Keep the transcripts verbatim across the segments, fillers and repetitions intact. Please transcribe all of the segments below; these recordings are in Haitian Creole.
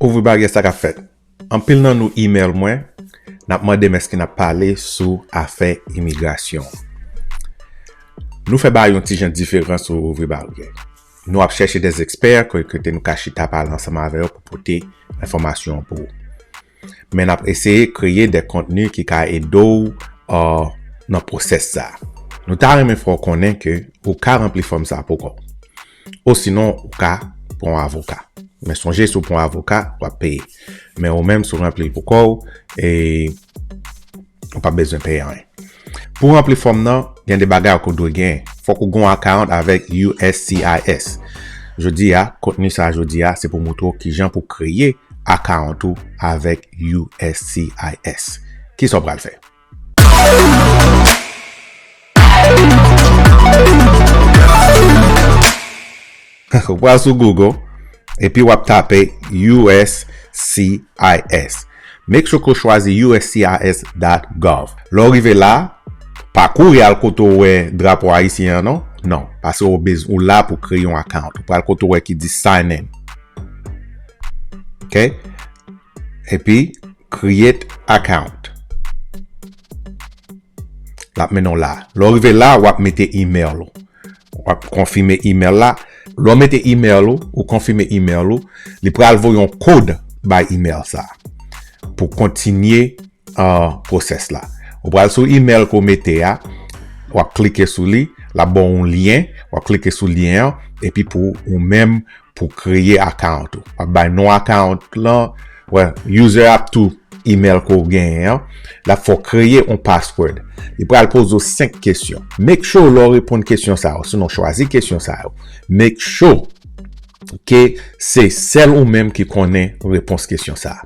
Ouvri baryè, sa k ap fèt. Anpil nan nou email mwen, n ap mande m èske n ap pale sou afè imigrasyon. Nou fè bagay yon ti jan diferan sou Ouvri Baryè. Nou ap chèche de ekspè ke, ke nou ka chita pale ansanm avè yo pou pote enfòmasyon pou ou. Men n ap eseye kreye de kontni ki ka ede w, uh, nan pwosès sa. Nou ta renmen fè w konnen ke ou ka ranpli fòm sa pou kò w. Osinon, ou ka pran yon avoka. Men sonje, si w pran yon avoka, w ap peye. Men ou menm, si w ranpli l pou kò w, e ou p ap bezwen peye anyen. Pou ranpli fòm nan, gen de bagay ke w dwe genyen. Fòk ou gen yon account avèk U S C I S. Jodi a, kontni sa jodi a, se pou montre w kijan pou kreye account ou avèk U S C I S. Kisa w pral fè? Ou pral sou Google, epi w ap tape U S C I S. Make sure ke w chwazi U S C I S dot gov. Lè w rive la, pa kouri al kote w wè drapo ayisyen an, non. Non, paske w bez-, ou la pou kreye yon account. Ou pral kote w wè ki di sign in. Ok? Epi, create account. L ap mennen w la. Lè w rive la, w ap mete email ou. W ap konfime email la. Lè w mete email ou, ou konfime email ou, li pral voye yon kòd bay email sa pou kontinye, uh, pwosès la. Ou pral sou email ke w mete a, w ap klike sou li, l ap ba w yon lyen, w ap klike sou lyen an, epi pou ou menm pou kreye account ou. W ap bay non account lan, well, user ap tou email ke w genyen an. L ap fè w kreye yon password. Li pral poze w senk kesyon. Make sure lè w reponn kesyon sa yo, sinon chwazi kesyon sa yo. Make sure ke se sèl ou menm ki konnen repons kesyon sa.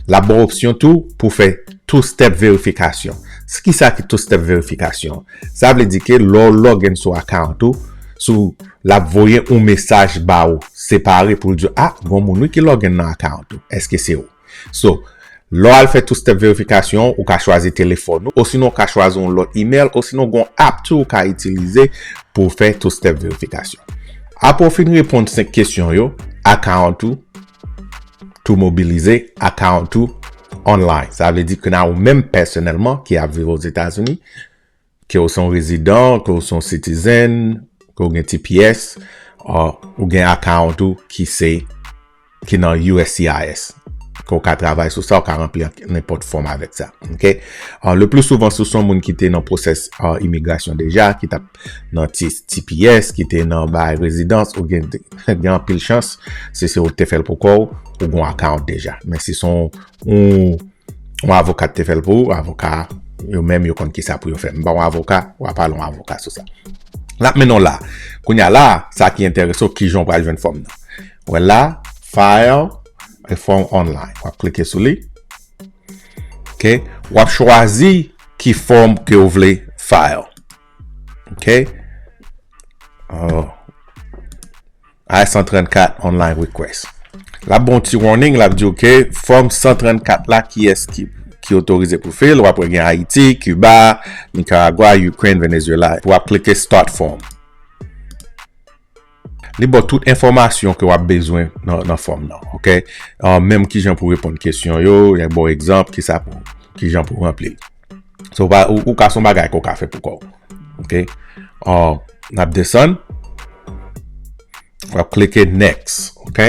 L ap ba w opsyon tou pou fè two-step verifikasyon. Kisa ki two-step verifikasyon? Sa vle di ke lè w log in sou account ou, sou l ap voye yon mesaj ba ou separe pou l di, "Ah, gon moun wi ki log in nan account ou. Èske se ou?" So, lè w al fè two-step verifikasyon, ou ka chwazi telefòn ou, osinon ou ka chwazi yon lòt email, osinon gon app tou ou ka itilize pou w fè two-step verifikasyon. Apre w fin reponn senk kesyon yo, account ou tou mobilize, account ou online. Sa vle di ke nan ou menm pèsonèlman ki ap viv Ozetazini, ke w se yon rezidan, ke w se yon citizen, ke w gen T P S, uh, ou gen account ou ki se, ki nan U S C I S. Ke w ka travay sou sa, w ka ranpli nenpòt fòm avèk sa. Ok? Uh, le plus souvent, si w se yon moun ki te nan pwosès, uh, imigrasyon deja, ki t ap nan ti, T P S, ki te nan bay rezidans, ou gen, gen anpil chans, si se ou te fè l pou kò w, ou gen yon account deja. Men si se yon, yon yon avoka te fè l pou ou, avoka yo menm yo konn kisa pou yo fè. M pa yon avoka, w a pale yon avoka sou sa. L ap mennen w la. Kounye a la, sa ki enterese w, kijan w pral jwenn fòm nan. Wè la, file a form online. W ap klike sou li. Ok. W ap chwazi ki fòm ke w vle file. Ok. Oh. I san trannkat online request. L ap ba w ti warning, l ap di w ke fòm san trannkat la, kiyès ki, ki otorize pou fil, w ap wè gen Ayiti, Kiba, Nikaragwa, Ukraine, Venezuela. W ap klike start form. Li ba w tout enfòmasyon ke w ap bezwen nan, nan fòm nan, ok? Ah, menm kijan pou reponn kesyon yo, y a bon egzanp, kisa pou, kijan pou ranpli l. So, pa, ou, ou ka se yon bagay ke w ka fè pou kò w. Ok? Ah, n ap desann. W ap klike next. Ok?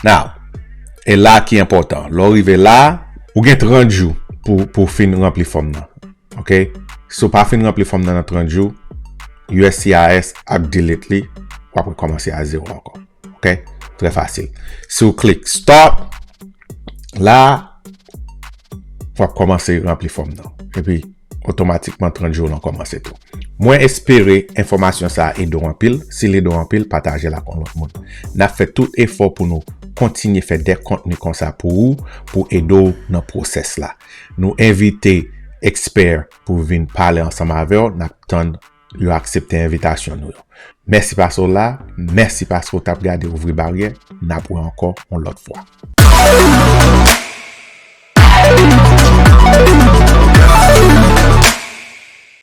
Now, e la ki enpòtan. Lè w rive la, ou gen trant jou pou, pou w fin ranpli fòm nan. Ok? Si w pa fin ranpli fòm nan nan trant jou, U S C I S ap delete li, w ap rekòmanse a zewo ankò. Ok? Trè fasil. Si w klik start, la, w ap kòmanse ranpli fòm nan. Epi, otomatikman, trant jou w lan kòmanse tou. Mwen espere enfòmasyon sa a ede w anpil. Si l ede w anpil, pataje l ak yon lòt moun. N ap fè tout efò pou nou kontinye fè de kontni konsa pou ou, pou ede w nan pwosès la. Nou envite ekspè pou vin pale ansanm avè w. N ap tann yo aksepte envitasyon nou yo. Mèsi paske w la, mèsi paske w t ap gade Ouvri Baryè. N ap wè ankò yon lòt fwa.